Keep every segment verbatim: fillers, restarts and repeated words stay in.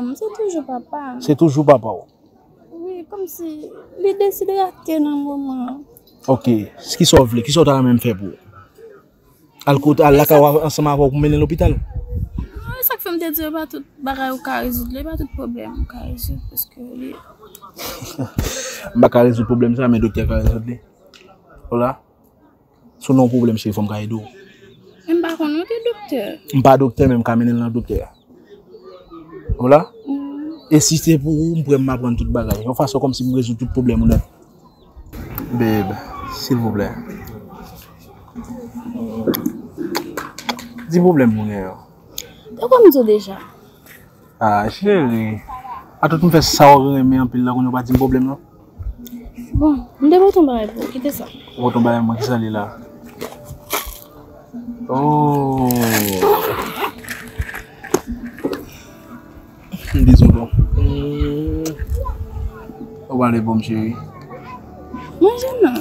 M, se toujou papa m. Se toujou papa w. Wi, kòmsi li desidrate nan moman an. Ok, kisa w vle? Kisa w ta renmen m fè pou ou? Al kote, al lakay w ansanm avè w pou mennen l lopital? Non, e sa k fè m te di yo pa tout bagay ou ka rezoud li, pa tout pwoblèm ou ka rezoud, paske li M pa ka rezoud pwoblèm sa, men doktè ka rezoud li. Hola? Si w nan yon pwoblèm, cheri, fò m ka ede w. Men m pa konn ou te doktè. M pa doktè, men m ka mennen l nan doktè a. Hola? Mm. E si se pou ou, m prè m aprann tout bagay. Yon fason kòmsi m rezoud tout pwoblèm ou nèt. Babe, silvouplè. Di pwoblèm ou gen yo. Tankou m di w deja. Ah, cheri. Atout m fè sa w renmen anpil la, kounye a w pa di m pwoblèm nan. Bon, m te pote yon bagay pou ou, kite sa. Ou pote yon bagay mwen, kisa li la? Oh. M di sou bon. Ou pale pou m, cheri. Manje non.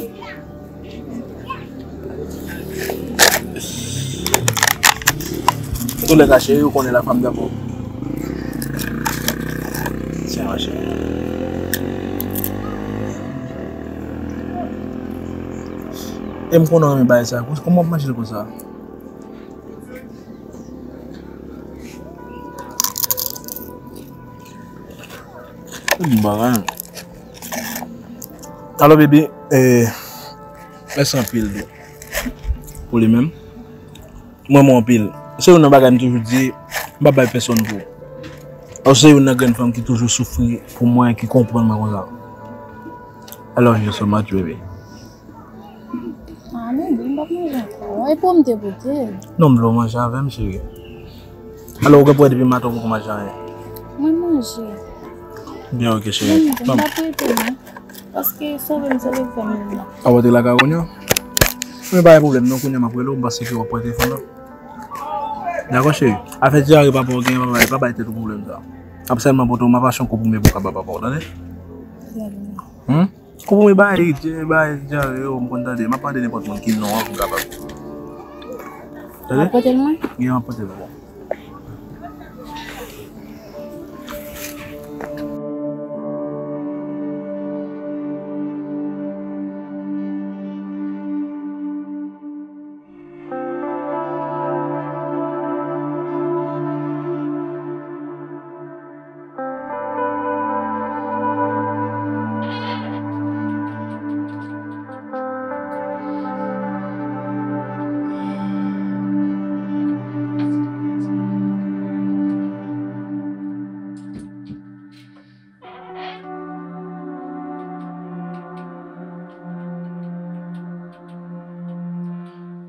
Toulède cheri, ou konnen la fanm dabò. Tiens, ma chérie. E m konnen w renmen bagay sa. Kòman w ap manje l konsa? Ou di bagay. Alò, bebe, eh, mèsi anpil pou li menm. M renmen w anpil. Se youn nan bagay m toujou di, m p ap bay pèsonn pou ou. Ou se youn nan grenn fanm ki toujou soufri pou mwen, ki konprann mwen konsa. I love you so much, baby. Ah, baby, m p ap manje ankò. E pou m te pote. Non, m vle w manje avè m, cheri. Alò, ou gen pou wè depi maten ou poko manje anyen. Mwen manje. Byen, ok, cheri. Mwen manje, m p ap rete, non. Paske sove m, sove fanmi m nan. A w ap rete lakay ou kounye a? Men pa gen pwoblèm non, kounye a m ap rele w, m panse ke w ap pran telefòn nan. Dakò, cheri? Afè dyare papa w gen, pa bay, pa bay tèt ou pwoblèm sa. Ap sèlman pote w, m ap achte yon konprime pou ka ba papa w, tande? Hmm? Konprime bay, dye-, bay dyare yo, m konn tande. M ap mande nenpòt moun ki non an pou m kapab. Tande? W ap pote l mwen? Gen, m ap pote l pou ou.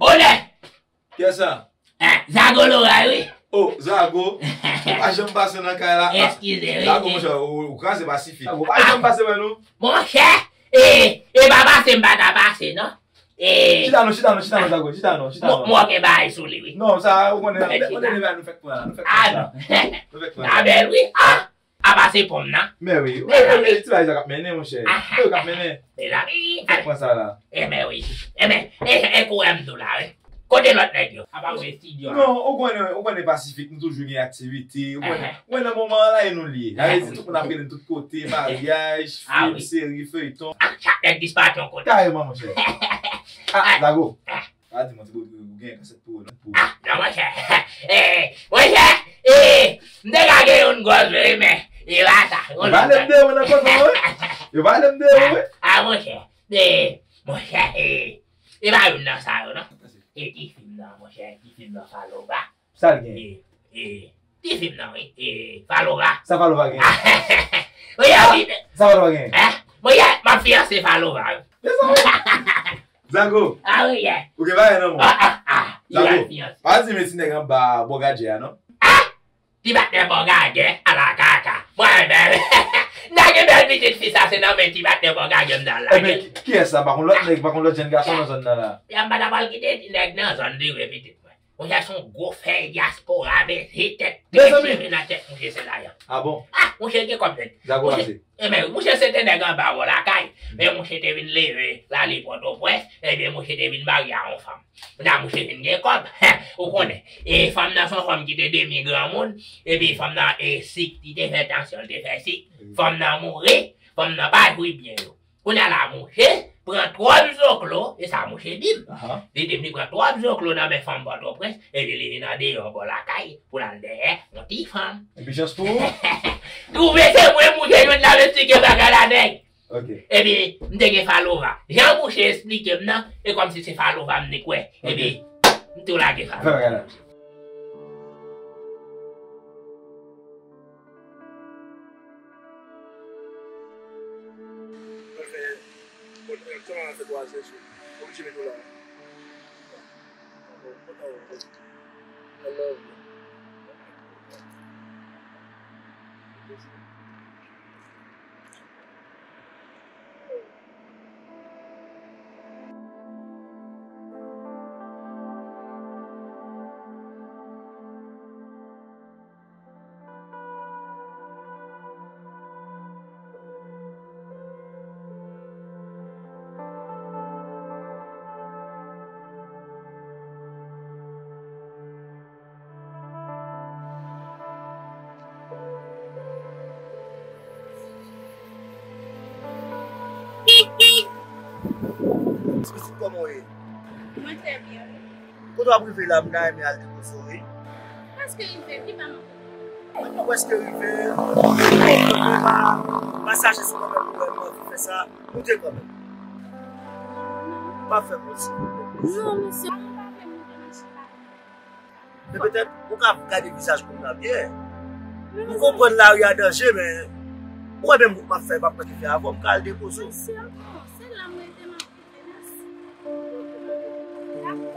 Onè! Kiyès sa? Ah, Zago Loray, wi. Oh, Zago. Ou pa janm pase nan kay la. Eskize, wi. Zago, monchè, ou, ou kraze Pasifik. Zago, ou pa janm pase wè nou. Monchè, e, e pa pase, m pa ta pase, non. E chita non, chita non, chita non, Zago, chita non, chita non. Mwen gen bagay sou li, wi. Non, sa, ou konnen, nou fèk pran la, nou fèk pran sa. Ah, non. Nou fèk pran sa. Sa bèl, wi. Ah! Apa se pon m nan. Men wi. Mezanmi. E, e, e, ti bagay sa k ap mennen, monchè. Aha. E yo k ap mennen. Mezanmi. Fèk pran sa la. Enben wi. Enben, e, e, kou wè m di w la, wi. Kote lòt nèg yo? Apa w estidyo a? Non, ou konnen, ou konnen Pasifik, nou toujou gen aktivite. Ou konnen, ou konnen nan moman an la, e nou l ye. Sa vle di, tout moun ap rele n tout kote, maryaj, fim, seri, feyton. Ah, chak nèg disparèt yon kote. Kareman, monchè. Ah, Zago. Pa di mwen, ti bòdri, ou gen kasèt pou ou, non? Pou ou. Ah, non, monchè. Eh, monchè, eh, m te ka gen youn gwòs vre, men e pa sa. Yo pale m de ou nan kòt mwen, wi. Yo pale m de ou, wi. Ah, monchè. Eh, monchè, eh, e pa youn nan sa yo, non. E ti fi m nan, monchè, ti fi m nan Falova. Sa l gen? E, e, ti fi m nan, wi. E, Falova. Sa Falova gen? Monchè, wi. Sa Falova gen? Eh, monchè, m ap fiyanse Falova, wi. Mezanmi. Zago. Ah, wi, yeah. Ou gen bagay nan men w. Ah, ah, ah. Zago, pa di men ti nèg anba bò gadjè a, non. Ah! Ti patnè bò gadjè, ala kaka. Mwen menm. M ta gen bèl pitit fi sa, se nan men ti patnè bò gadjè m ta lage. Enben, ki, kiyès sa? Pa konn lòt nèg, pa konn lòt jèn gason nan zòn nan la. Ya m pa ta pral kite ti nèg nan zòn li vre pitit mwen. Monchè, se yon gwo fèy dyaspora, beze tèt, tèt cheve nan tèt mouche se la. Ah bon? Ah, mouche gen kòb nèt. Zago pase. Ebyen, mouche se te nèg anba bò lakay, men mouche te vin leve l ale Pòtoprens, ebyen, mouche te vin marye a yon fanm. Kounya mouche vin gen kòb, ou konnen. E fanm nan se yon fanm ki te demi granmoun, epi fanm nan e sik, li te fè tansyon, li te fè sik. Fanm nan mouri, fanm nan pa jwi byen yo. Kounya la, mouche pran twòp zoklo, e sa mouche di m. Li di m li pran twòp zoklo nan men fanm Pòtoprens, epi li vin andeyò bò lakay pou l al dèyè yon ti fanm. Epi chans pou ou. Twouve se mwen mouche jwenn la, m esplike bagay la nèg. Epi m te gen falova. Jan mouche esplike m nan, e kòmsi se falova m te kwè. Epi m tou lage falova. Mwen fè, bon, kòman fè twa zè sou, oblije met w la. I love you. Pitit, kòman w ye? Mwen trè byen, wi. Kote w ap rive la, m ta renmen al depoze w, wi. Prèske rive, wi, pa manke. Mwen pa prèske rive. Mwen pa, pa chache sou mwen menm, mwen anvi fè sa. Moute kanmenm. Pa fè m yon silvouplè. Non, mesye, pa fè m moute machin la. Men petèt, ou ka gade vizaj moun nan byen. M konprann lari a danje, men ou wè menm wout m ap fè, m ap mete fè avè w, m ka al depoze w. Mesye, ankò, se la m rete, m ap rete, mèsi. Dakò.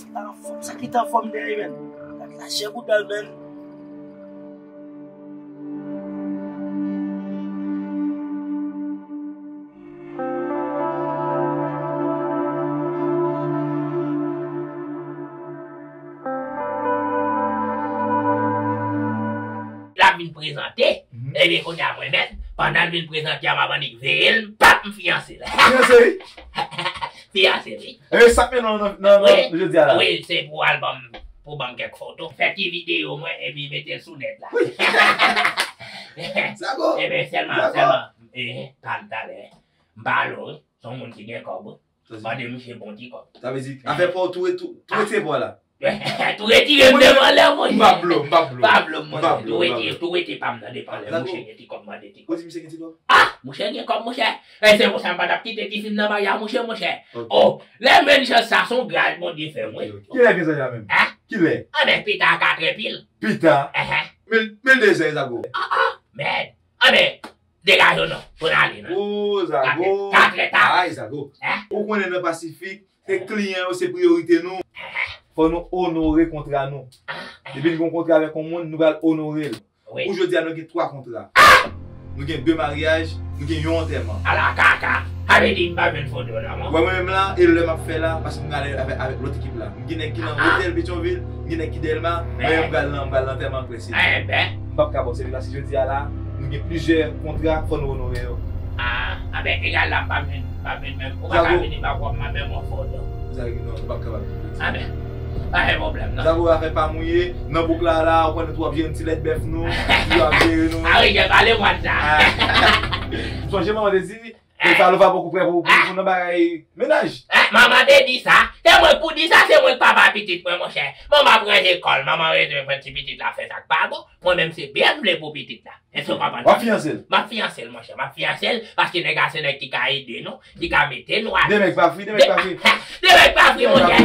Sa anfòm, sa ki t anfòm dèyè, menn. Gade lajè boudal, menn. L ap vin prezante, ebyen, kounye a mwen menm, pandan l vin prezante a, m ap annik veye l, pap, m fiyanse l. Fiyanse, wi. Fiyanse, wi. Ebyen, sa k mennen w nan, nan, nan jodi a la? Wi, se pou albòm, pou ban m kèk foto. Fè ti videyo mwen, epi mete l sou nèt la. Sa bon. Ebyen, sèlman, sèlman, eh, pa m talè. M pa lo, wi. Se yon moun ki gen kòb, wi. Mande misye bon ti kòb. Sa vle di, afè pa w tou, tou, tou retire pa w la. Tou retire m devan lè, monchè. M pa blo, m pa blo. Pa blo, monchè. Tou retire, tou retire pa m nan devan lè, monchè, gen ti kòb, mande ti kòb. Ou di misye gen ti kòb? Ah, monchè gen kòb, monchè. E se pou sa m pa t ap kite ti fi m nan marye a mouche, monchè. Oh, lè m jwenn chans sa, se yon gras Bondye fè m, wi. Kilè gen zay la menm? Kilè? Anben, pita a katrè pil. Pita? Men, men de zay, Zago. Ah, ah, mèd. Anben, degaje w non, pou n ale non. Oh, Zago. Katrè ta. Ay, Zago. Ou konnen nan Pasifik, se kliyan yo se priyorite nou. Fò nou onore kontra nou. Depi n gen yon kontra avèk yon moun, nou pral onore l. Pou jodi a, nou gen twa kontra. Nou gen de maryaj, nou gen yon antèman. Ala kaka! Sa vle di m pa jwenn foto nan men w. Wè mwen menm la, e lè m ap fè la, paske m ale avèk, avèk lòt ekip la. M gen nèg ki nan otèl Petyonvil, m gen nèg ki Dèlma, mwen menm m pral nan, m pral nan antèman Prensip. M p ap ka ba w sèvi paske jodi a la, nou gen plizyè kontra, fò nou onore yo. Ah, anben, egal la, m p ap jwenn, m p ap jwenn menm. Ou pa ka vini pa pwòp, m ap fè yon foto. Zago, non, ou p ap kapab. Anben, pa gen pwoblèm, non. Zago, afè pa mouye, nan bouk la, la, ou konnen tou w ap jwenn ti lèt bèf nou, tou w ap jere nou. Ah wi, jan pale mwa sa. M sonje manman te di, e Falova poko prè pou, pou, pou nan bagay mennaj. Eh, manman te di sa, se mwen k pou di sa, se mwen k papa pitit mwen, monchè. Manman ap ranje kò l, manman bezwen pran ti pitit la fè sa k pa bon, mwen menm se byen m vle pou pitit la. Èske w konprann? W ap fiyanse l? M ap fiyanse l, monchè. M ap fiyanse l paske nèg la se nèg ki ka ede nou, ki ka mete nou alèz. Demèg pa fri, demèg pa fri. Demèg pa fri, monchè.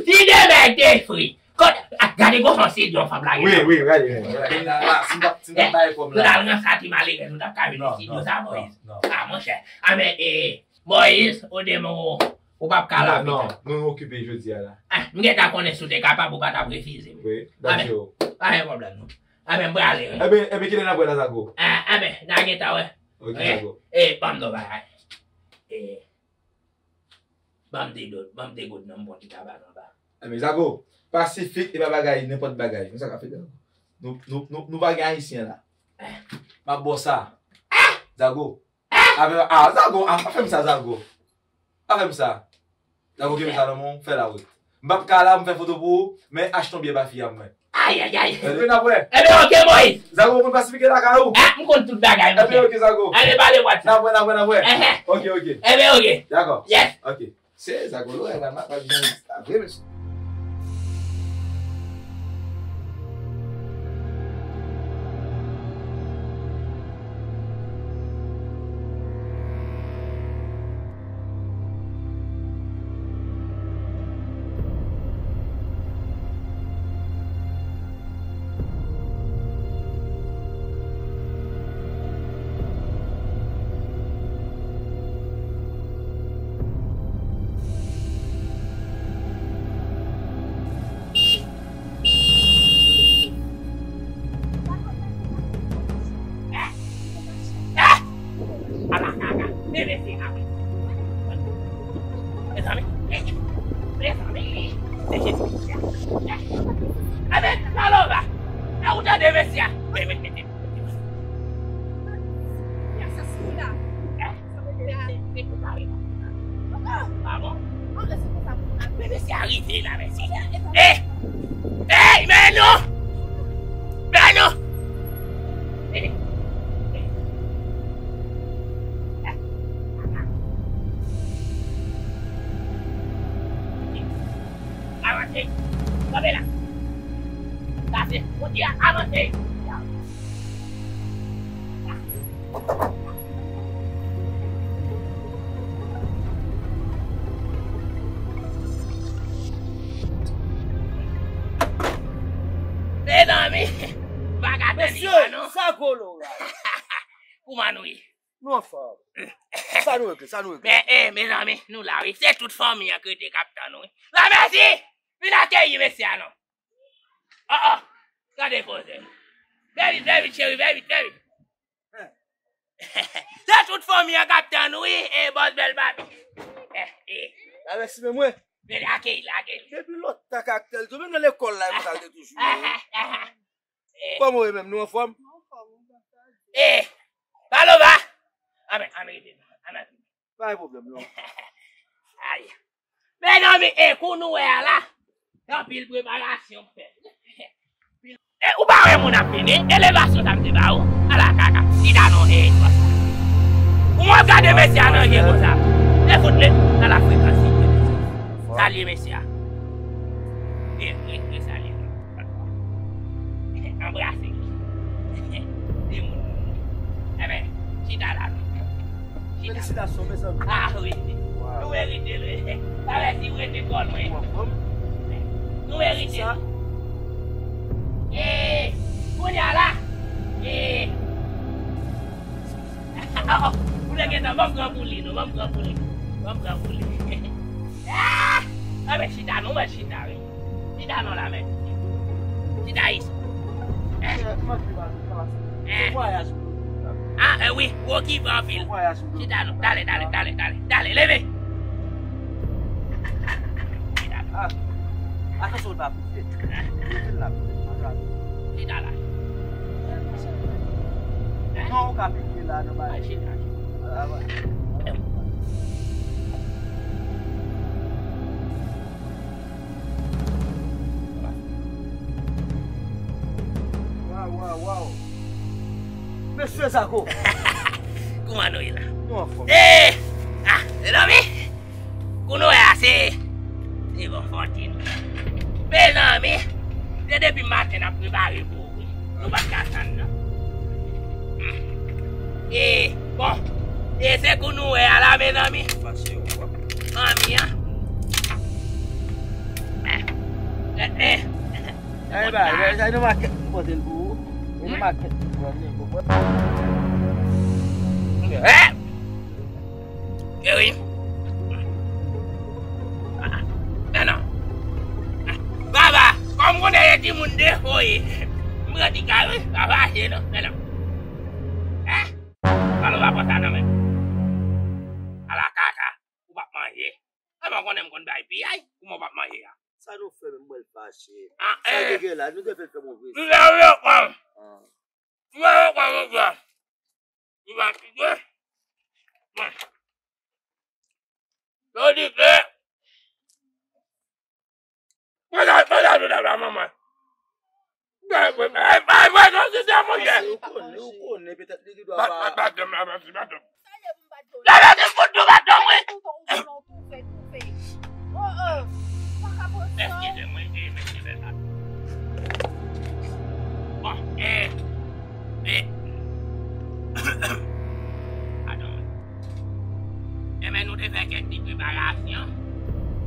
Si demèg te fri, kote, ah, gade gwo sans li di yon fanm lage. Wi, wi, gade. Gade la, la, si m t ap, si m t ap bay kòm la. Nou t al ranse a ti malerèz, nou t ap ka vin istidyo sa, Moyiz. Ah, monchè. Ah, men, eh, Moyiz, ou demen, ou p ap ka la pita. Non, non, nou okipe jodi a la. Ah, m gentan konnen si w te kapab, ou pa t ap refize m. Wi, dakò. Pa gen pwoblèm, non. Anben, m prale, wi. Enben, enben, kilè n ap wè la, Zago? Ah, enben, n a gentan wè. Ok, Zago. Eh, ban m di w bagay. Eh, ban m de dòt, ban m de goud nan m pran ti tabak anba. Enben, Zago, pasifik, e pa bagay, nenpòt bagay. Men sa k ap fèt, Zago. Nou, nou, nou, nou pa gen Ayisyen la. M ap ba w sa. Zago. Avè, ah, Zago, ah, pa fè m sa, Zago. Pa fè m sa. Zago, kenbe sa nan men w, fè la wout. M p ap ka la, m fè foto pou ou, men achte yon byè ba fi a mwen. Ayayay. Ebyen, n ap wè. Ebyen, oke, Moyiz. Zago, ou konn pasifike lakay ou? Ah, m konn tout bagay, monchè. Ebyen, oke, Zago. Ann pale WhatsApp. N ap wè, n ap wè, n ap wè. Enhen. Oke, oke. Ebyen, oke. Dakò. Yes. Oke. Se Zago Lorel la, m ap pale jan sa vre, mesye. Ala kaka, e mesye a. Mezanmi, mezanmi, mesye, mesye. Amen, Paloma, e ou tande mesye a? Mete, mete, mete. Men mesye a rive la, mesye. Eh! Eh! Men non! Men non! Eh! Eh! Avanse! Kanpe la! Sa se kote a, avanse! Mezanmi, m pa ka tande sa non. Sa golo la. Kouman nou ye? Nou anfòm. Sa nou regle, sa nou regle. Men, eh, mezanmi, nou la wi. Se tout fanmi an ki rete k ap tann nou wi. Lanmèsi! Vin akeyi mesye a non. Oh, oh. Gade poze. Vè vit, vè vit, cheri, vè vit, vè vit. Se tout fanmi an k ap tann wi, e bòs bèl papi. Eh, eh. Lanmèsi men mwen. Men akeyi l, akeyi l. Depi lontan kaktè l tou, menm nan lekòl la, e konsa l te toujou ye. Eh. Kòman w ye menm, nou anfòm? Eh, Paloma! Ann, ann rive, ann rive. Pa gen pwoblèm non. Ay. Mezanmi, e kou nou wè a la, anpil preparasyon fèt. E ou pa wè moun ap vini, elevasyon sa m te ba ou, ala kaka, chita non, e, konsa. Ou mwen gade mesye a nan je konsa. E fout le, nan la frekans li. Salye mesye a. E, e, e salye. Anbrase. Di moun. Enben, chita la non. Felisitasyon, mezanmi. Ah, wi. Wow. Nou merite l, wi. Sa vle di w rete kò mwen. Ou anfòm? Nou merite l. Sa? Eh, kounye a la. Eh. Ou te gentan, ban m pran pou li, non, ban m pran pou li. Ban m pran pou li. Ah! Enben, chita non, mwen chita, wi. Chita non la, men. Chita isit. Eh. Eh. Ah, eh wi, ou okipe anpil. Chita non. Dale, dale, dale, dale. Dale, leve. Chita non. Atansyon, l pa pike. Pike l la, pike l la. Chita la. Non, ou ka pike la, nan bagay. Chita, chita. Waw, waw, waw. Mesye Zago. Kouman nou ye la? Nou anfòm. Eh! Ah, mezanmi! Kou nou wè a se, se bon fòtin. Mezanmi, se depi maten n ap prepare pou ou wi. Nou pa t ka tann non. E, bon, e se kou nou wè a la, mezanmi. Manmi an. Eh, eh, eh. Sa e ba, sa e nan makèt m pote l pou ou. E nan makèt m pran li, ou konprann? Eh! Cheri. Ah, men non. Baba, kòm konnen e timoun defo ye. M pran ti kal wi, pa fache non, men non. Eh? Alo, pa pran sa nan men. Ala ka. Sa ki gen la, nou te fè fè move. Li la, li la, kwa. Li la, li la, kwa, li la. Li va kite. Bon. Yo di ke. Mwen la, mwen la, mwen la, mwen la, manman. Mwen, mwen, mwen, mwen, mwen, non, se sa, monchè. Ou konnen, ou konnen, petèt li gen dwa pa. Bat, bat, bat, bat, bat, bat. Lè, lè, se fout nou bat, wi. Eskize mwen, e, mesye, bèl bat. Bon, e, e. Padon. Enben, nou te fè kèk ti preparasyon.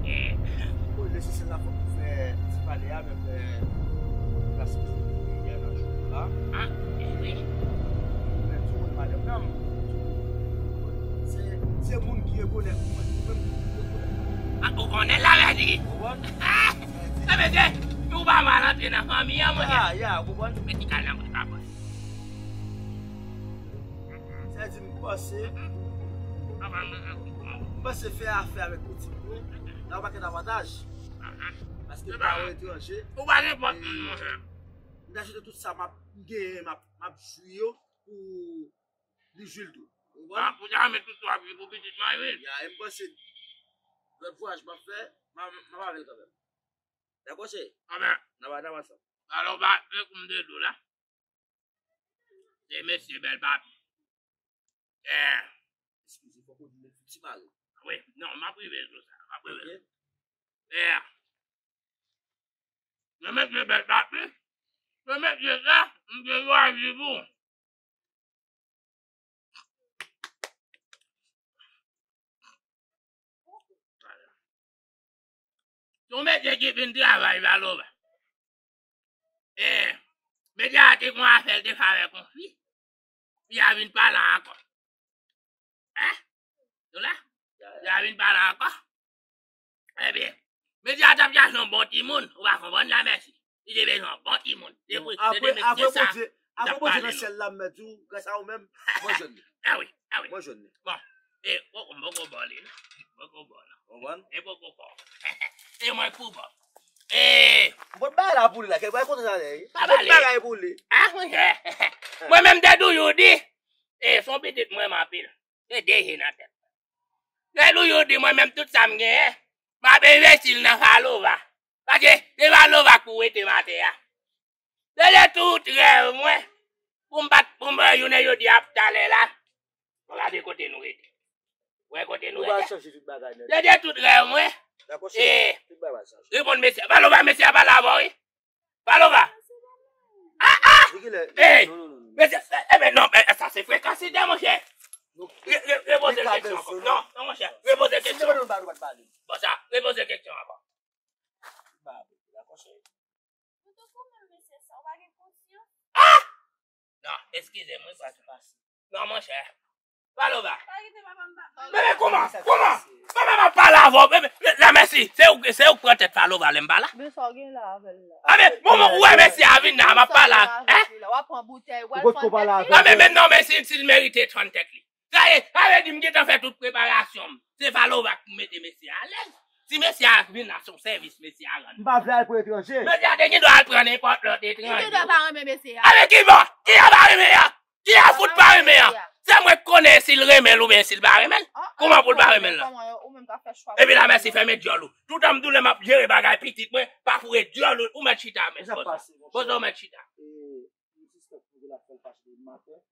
E. Bon, lesansyèl la, fòk nou fè ti pale a, men fè plas peyi a nan jou la. A, e wi. Men tou moun madanm nan, se, se moun ki rekonèt mwen, mwen ki rekonèt mwen. A, ou konnen la, Redi? Ou konprann? E, mesye, ou pa mal antre nan fanmi an, monchè. Ya, ya, ou konprann? Men ti kal nan bouch pa bòs. Sa di m panse, m panse fè afè avèk pitit mwen, la yon pakèt avantaj. Paske m pa yon etranje. Ou pa nenpòt moun, monchè. M ta jete tout sa m ap genyen, m ap, m ap jwi yo pou li jwi l tou. Ou konprann? A, pou ta met tout sa pou pitit mwen, wi. Ya, e m panse lòt vwayaj m ap fè, m a, m ap avè l kanmenm. Dakò, cheri? Anben. N ap, n ap ansanm. Alò, ba, fè kou m de do la. Se mesye bèl papi. Eh. Eskize, fòk ou di m ti mari. Wi, non, m ap rive sou sa, m ap rive. Ok. Eh. Se mesye bèl papi. Se mesye sa, m te chwazi pou. Se yon mesye ki vin travay, Valova. E, medya a te gon afè l te fè avèk yon fi. Fi a vin pale ankò. Hein? Nou la? Fi a vin pale ankò. Ebyen, medya a t ap chache yon bon timoun, ou pa konprann la, mèsi. Li te bezwen yon bon timoun. Se pou, se de mesye sa. Apre Bondye nan syèl la, m mèt di w, gras a ou menm, mwen jwenn li. Ah wi, ah wi. Mwen jwenn li. Bon, e, poko, m poko ba w li, non. M poko ba w, non. Konprann? E poko ba w. E mwen k pou ba w. E. M pot bagay la pou li la, kèk bagay kontan sa lè. M pot bagay pou li. Ah, monchè. Mwen menm te toujou di, e, se yon pitit mwen renmen anpil. Se de je nan tèt. Se toujou di mwen menm tout sa m genyen, m ap envesti l nan Valova. Paske se Valova k pou wete m atè a. Se de tout rèv mwen, pou m pa t, pou m pa jounen jodi a, talè la, mwen gade kote nou rete. Wè kote nou rete. Se de tout rèv mwen. Dakò, cheri. Tout bagay va chanje. Reponn mesye, Valova, mesye a pale avè w, wi. Valova. Ah, ah! Hey! Mesye, eh, eh, men non, men sa se frekansite, monchè. Re-, re-, repoze kesyon ankò. Non, non, monchè, repoze kesyon. Bon, sa, repoze kesyon ankò. Ah! Non, eskize mwen, sa se pase. Non, monchè. Valova. Men, men, kòman? Kòman? Kòman m ap pale avè w? Men, men, la, mèsi. Se ou, se ou k pran tèt Valova lè m pa la. Men sa w gen la avè l la? A, men, moman ou wè mesye a vin la, m ap pale. Hein? W ap pran boutèy, w al fann tèt li. A, men, men non, men si, si l merite fann tèt li. Sa ye, sa vle di m gentan fè tout preparasyon m. Se Valova k pou mete mesye a alèz. Si mesye a vin la, se yon sèvis mesye a rann. M pa vle al pou etranje. Mesye a te gen dwa al pran nenpòt lòt etranje. Li te dwa pa renmen mesye a. Avèk ki bò? Ki a pa renmen a? Ki a fout pa renmen a? Se mwen k konnen si l renmen l oubyen si l pa renmen l. Kòman pou l pa renmen l la? Epi la, mèsi, fèmen dyòl ou. Toutan m di w lè m ap jere bagay pitit mwen, pa foure dyòl ou, ou mèt chita, men. Poze w, mèt chita. M sispèk pou l ap fè l fache demen maten.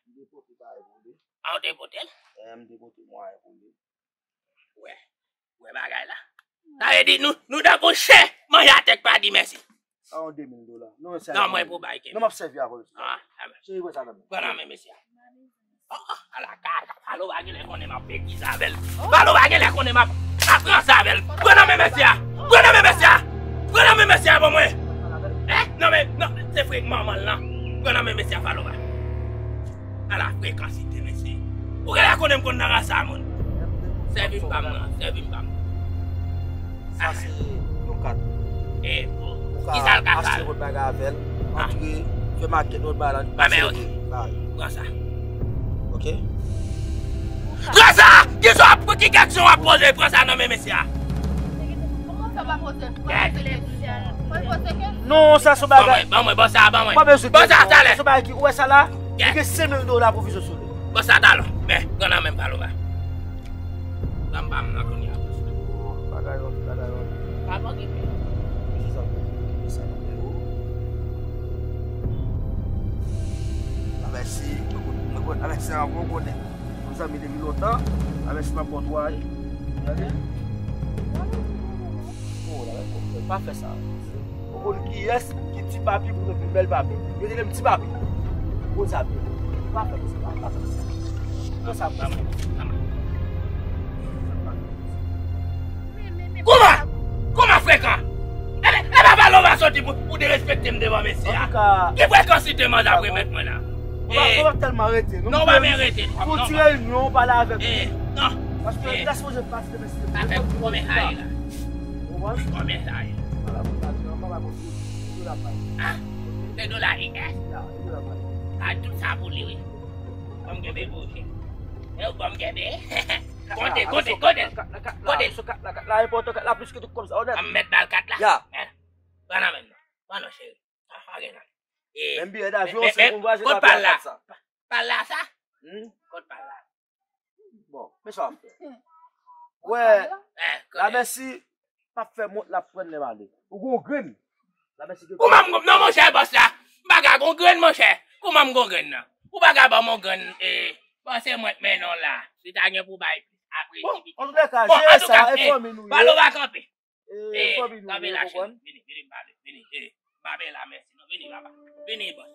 M depote bagay pou li. A, w depote l? Eh, m depote mwayen pou li. Wè. Wè bagay la. Sa vle di nou, nou tankou chen, manje atè k pa di mèsi. A, yon de mil dola. Non, mwen pou bay kenbe. Non, m ap sèvi avè l. Ah, ah ben. Cheri, pran sa nan men. Pran nan men mesye a. Oh, oh, ala kaka, Valova genlè konnen m ap betize avè l. Valova genlè konnen m ap, m ap ranse avè l. Pran nan men mesye a. Pran nan men mesye a. Pran nan men mesye a ban mwen. Eh, nan men, nan, se frèk manman l lan. Pran nan men mesye a, Valova. Ala frekansite, mesye. Ou genlè konnen m konn nan rasa moun. Sèvi m pa m nan, sèvi m pa m. Sa se yon kat. E, ou ka achte lòt bagay avè l. Antre, fè makèt lòt bagay la. Pran sa. Ok? Pran sa! Ki sa w ap, ki kèksyon w ap poze? Pran sa nan men mesye a. Kòman sa w pa poze l? Pran sa nan men mesye a. Non, sa se bagay. Ban mwen, ban mwen, ban sa, ban mwen. Ban sa, talè. Sa se bagay ki, ou wè sa la? Li gen senk mil dola pwovizyon sou li. Ban sa, talè. Men, pran nan men m, Paloma. Ban m, ban m nan kounye a. Bagay wòf, bagay wòf. Pa manke pi. Mesye sa, mesye sa, nan men ou. Lamèsi, mwen konn, mwen konn, Lamèsi, an bon konnen. Yon zanmi depi lontan, Lamèsi, m ap bon twa, wi. Gade. Oh, Lamèsi, pa fè sa. Ou konn kiyès ki ti papi pou nou pi bèl papi? Yo te rele m ti papi. Ou konn sa byen. Pa fè konsa, pa fè konsa. Konsa, konsa. Kouman? Kouman frekan? Epi, epi Paloma soti pou, pou derespekte m devan mesye a. Antouka, ki frekansite manzè ap remèt mwen la? Ou pa, ou pa tèlman rete. Non, ou pa men rete. Pou ti reyinyon, pale avèk li. Non. Paske lè sipoze pase mesye. Avèk kòmè sa ye la. Ou konprann? Kòmè sa ye. Ala, mwen pa di, mwen pa di, mwen pa di. Ah, se dola U S. Ya, se dola U S. Ah, tout sa pou li, wi. Ban m kenbe pou ou, cheri. E ou ban m kenbe. Konte, konte, konte. Konte. Kat la enpòtan, kat la plis ke tout kòb sa, onèt. An m mèt ba l kat la. Ya. Pran nan men m non. Pran non, cheri. Ah, pa gen nan. Menm biyè davyon, se pou vwazen. Kot pa l la? Pa l la sa? Kot pa l la? Bon, men sa w ap fè. Wè, Lamèsi p ap fè mont l ap pran lè m ale. Ou gon grenn. Lamèsi gen. Kouman m gon, non, monchè, bòs la? M pa ka gon grenn, monchè. Kouman m gon grenn nan? Ou pa ka ban m yon grenn, e, bon, se mwen k mennen w la. Si ta gen pou bay plis, apreche. Bon, antouka, jere sa, e fanmi nou ye. Paloma kanpe. E, fanmi nou ye, ou konprann? Vini, vini, m pale. Vini, e, m pa pale la, mèsi, non. Vini, papa. Vini, bòs.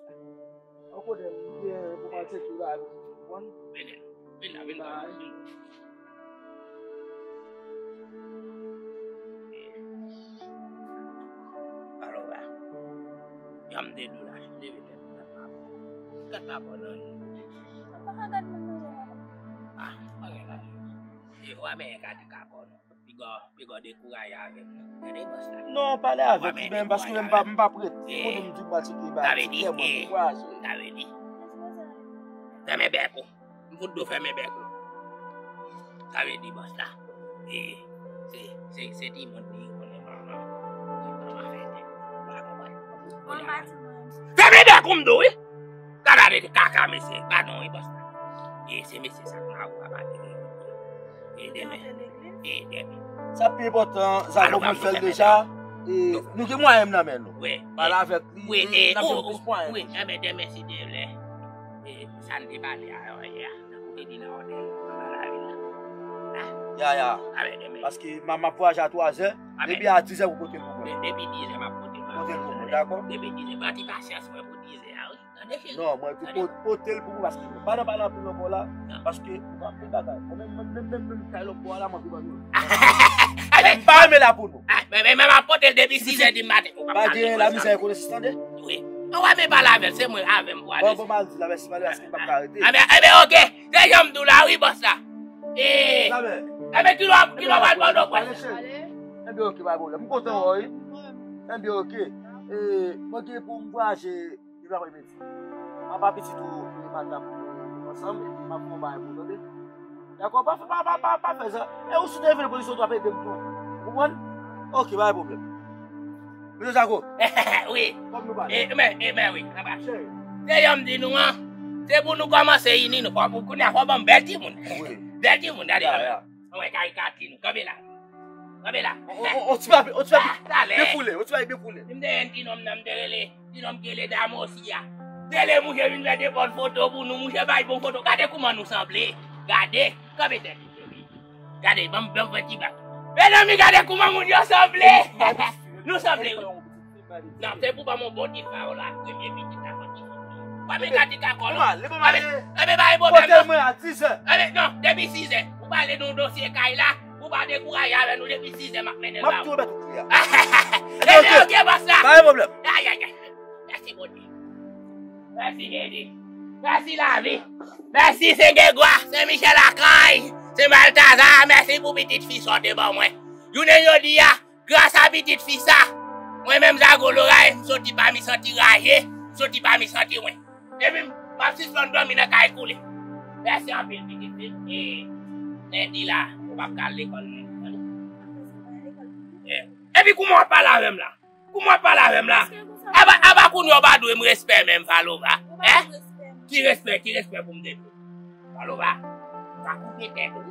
An kote m ye, pou m al tcheke bagay pou mwen, ou konprann? Vini, vini la, vini la, vini. Alo, ba. Janm de dou la, leve tèt ou, tèt pa bon. Tèt pa bon, non. Papa, gad moun nan, papa. Ah, pa gen la. E, w a men gade ka bon, non. Piga, piga dekouraje avè m, non. Gade bòs la. Non, pale avèk li menm, paske menm pa, m pa prete. Kote m di m pa tcheke ba, ti kè mwen dekouraje. Sa vle di, fèmen bèk ou. M fout do fèmen bèk ou. Sa vle di bòs la. E, se, se, se timoun li, konnen manman. Manman fè tèt. Ou pa konprann. Fèmen bèk ou m di w, wi. Gade de kaka mesye, pa non, wi bòs la. E, se mesye sa k mare w a pati de. E demen. E demen. Sa pi enpòtan, Zago, pou n fè l deja. E nou gen mwayen m nan men nou. Pale avèk li, e n ap jwenn plis mwayen. Wi, enben demen si Dye vle. E sa n te pale a yè a, nan kote di nan otèl, nan lavil la. Ya, ya. Enben demen. Paske m, m ap vwayaje a twazè, depi a dizè pou pote l pou mwen. Depi dizè m ap pote l pou mwen. Pote l pou mwen, dakò? Depi dizè, pran ti pasyans mwen pou dizè a, wi. Non, mwen di po-, pote l pou mwen paske mwen pa nan pale anpil ankò la, paske mwen anpil bagay. Mwen menm, menm, menm, menm, menm kay lòt bò a la, mwen pi ban nou. Mwen pa renmen la pou nou. Men, men, men, m ap pote l depi sis è di maten. Ou pa gen la mizè konesans tande? Wi. An wè men pale avè l, se mwen avè m pou ale. Bon, bon, m al di la, mèsi, m ale paske m p ap ka rete. Enben, enben, oke. Se jan m di w la, wi, bòs la. E, enben, kilè, kilè w pral Pòtoprens? Enben, oke, pa pwoblèm. M kontan wè w, wi. Enben, oke. E, mwen gen pou m vwayaje. Depi aprè midi. Papa pitit ou, e, madanm ou, ansanm, epi m ap fè yon bagay pou ou, tande? Dakò, pa, pa, pa, pa, pa fè sa. E ou si w te vin pou li sot w ap ede m tou. Ou konprann? Oke, pa gen pwoblèm. Mesye Zago. Wi. Kòm nou pale. E, men, e, men wi, papa. Cheri. Se jan m di nou an, se pou nou kòmanse ini nou. Fò pou kounye a, fò ban m bèl timoun. Wi. Bèl timoun, gade. Ya, ya. Mwen karikati nou. Kanpe la. Kanpe la. On, on, on ti papi, on ti papi byen foule, on ti papi byen foule. Si m te jwenn ti nonm nan, m te rele, ti nonm ki rele Damosi a. Rele mouche vin fè de bòn foto pou nou, mouche bay bon foto. Gade kouman nou sanble. Gade, kanpe tèt ou. Gade, ban m, ban m fè ti bak. Mezanmi, gade kouman moun yo sanble. Nou sanble, wi. Non, se pou ban m yon bon ti fawon la, premye pitit la, bon ti fawon. Pa men gade kakò, non. Enben, pa gen pwoblèm, non. Pote mwen a dizè. Enben, non, depi sizè. Ou pale de yon dosye kay la, ou pa dekouraje avè nou depi sizè, m ap mennen l ba ou. M ap tou remèt ou kle a. Enben, oke, bòs la. Pa gen pwoblèm. Ay, ay, ay. Mèsi, Bondye. Mèsi, Jezi. Mèsi, lavi. Mèsi, Sen Gregwa, Sen Michel Akany, Sen Baltaza. Mèsi pou pitit fi sa w te ban mwen. Jounen jodi a, gras a pitit fi sa, mwen menm Zago Loray, m soti pami santi raje, m soti pami santi wen. Epi m ap sispann dòmi nan kay koule. Mèsi anpil, pitit fi. E, lendi la, ou p ap ka al lekòl non. E, epi kouman w ap pale avè m la? Kouman w ap pale avè m la? Aba, aba kounye a w pa dwe m respè menm, Falova. Hein? Ki respè, ki respè pou m te dwe? Falova, sa koupe tèt ou.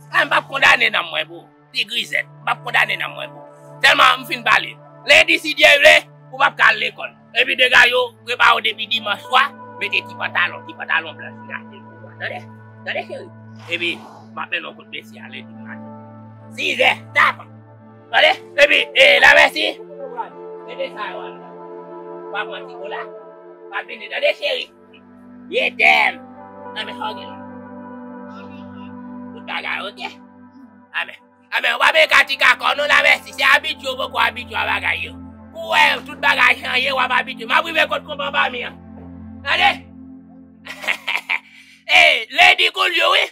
Ah, m p ap kondane nanm mwen pou ou. Ti grizèt, m p ap kondane nanm mwen pou ou. Sèlman m fin pale. Lendi, si Dye vle, ou p ap ka al lekòl. Epi dega yo prepare w depi dimanch swa, mete ti pantalon, ti pantalon blan, ti rache pou ou. Tande? Tande, cheri? Epi, m ap mennen w kot mesye a lendi maten. Sizè, tap! Tande? Epi, e, Lamèsi, mete sa yo a. Pa pran ti kola. Pa vini, tande, cheri? Ye tèm. Nan men sa w gen la. Tout bagay, oke? Amèn. Amèn. Ou pa bezwen ka ti kakò, non, Lamèsi. Se abitye w poko abitye a bagay yo. Pou w wè tout bagay chanje, w ap abitye. M ap rive kot konpa anba mi an. Tande? E, lendi kounye a, wi.